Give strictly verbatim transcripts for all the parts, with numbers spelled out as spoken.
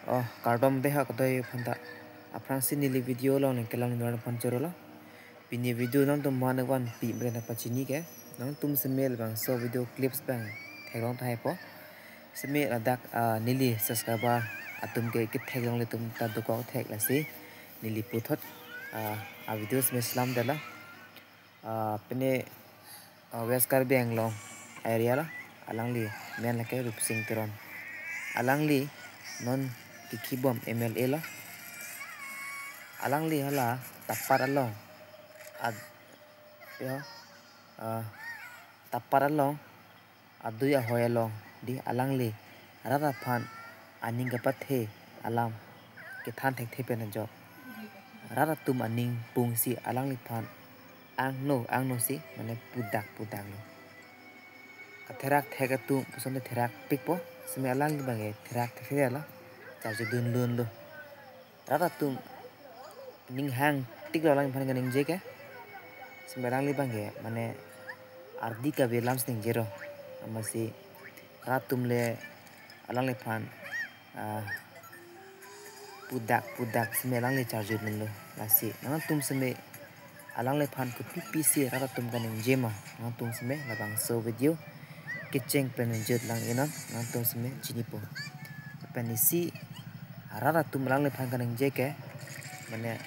Oh, kardom dei ha kadoi aphanta. Aphrangsi neli video along nangkelang nor aphan chorolo. Pini video nangtum mane vanpi mre na pachini ke. Nangtum seme labangso video clips abang theklong tahai po. Seme ladak, ah, neli subscriber atum ke ketheklongle atum ta dokok thek lasi neli puthot, ah, a video seme selam dela. Ah, pine, ah, West Karbi Anglong area lo, alangli men lake Rupsing Teron. Alangli non kikhibom M L A lo. Alangli hala Tapar along, ad-, yo, ah, Tapar along adui ahoi along dei alangli rat aphan aning kapathe alam kethan thekthe pen ajok, rat atum aning pungsi alangliphan angno angno si mane pudak pudak lo. Katherak thek atum puson de therak pikpo, seme alangli abang ke therak thekthe lo, charju dun dun lo. Rat atum ninghang tik lo alangliphan kaningje ke. Seme alangli abang ke mane ardi kave alam si ningje ro. Amatsi rat atum le alangliphan, ah, pudak pudak seme alangli charju dun lo. Lasi nangtum seme alangliphan kopi pisi rat atum kaningje ma, nangtum seme labangso video kecheng pen jut lang inon, nangtum seme chinipo. Pen isi rat atum alangliphan kaningje ke mane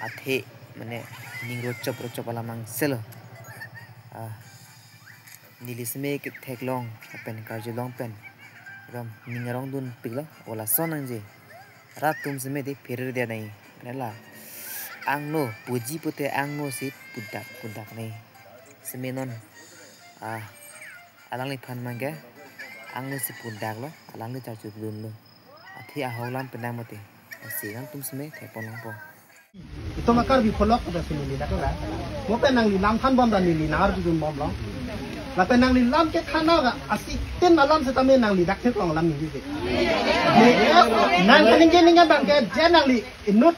athe mane ning rochop rochop alam angse lo. Ah, neli seme ketheklong pen karjulong pen rom ning arong dunpik lo, o lason nangji. Rat atum seme dei pherir dia nai. Nela angno puji pute angno si pudak pudak nai. Seme non, ah, alangliphan abang ke angno si pudak lo, alangli charju dun lo. Athe ahok alam penang mate. Lasi nangtum seme thekpon longpo. Itum akar bipholok kuda sumili dak la. Mo pen nangli lam thanbom dan neli nangarju dunbom lo. Lapen nangli lam kethan nang asik tin alam setame nangli dak theklong alam neli ke. Nang kaningje ningje abang ke je nangli inut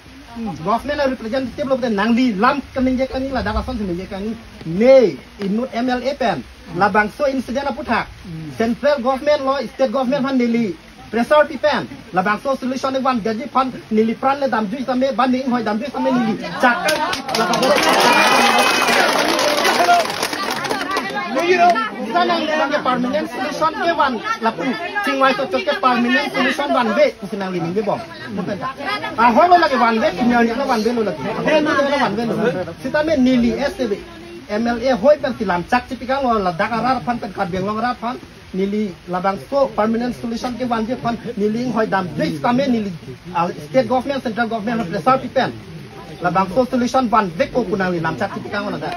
government a representative lo, nangli lam kaningje kangni ladak lason si ningje kangni. Ne inut M L A pen labangso incident aputhak central government lo, state government aphan neli pressure pi pen labangso solution ne van gaji aphan neli pran le damjui same, ba ning hoi damjui same neli chakang labangso. Bisa nangli abang ke permanent solution kevan lapu, chingvai tochot ke permanent solution vanve pusi nangli ningjebom. Ahoi lo lake vanve, kinyar ni lo vanve lo lake. Vanve lo, vanve lo. Setame neli S T B M L A hoi pen si lamchak chepikang lo, ladak arat aphan pen Karbi Anglong arat aphan neli labangso permanent solution kevanji aphan neli inghoi damjui setame neli, ah, state government, central government aphan pressure pi pen labangso solution vanvekpo pu nangli lamchak chepikang lo dak.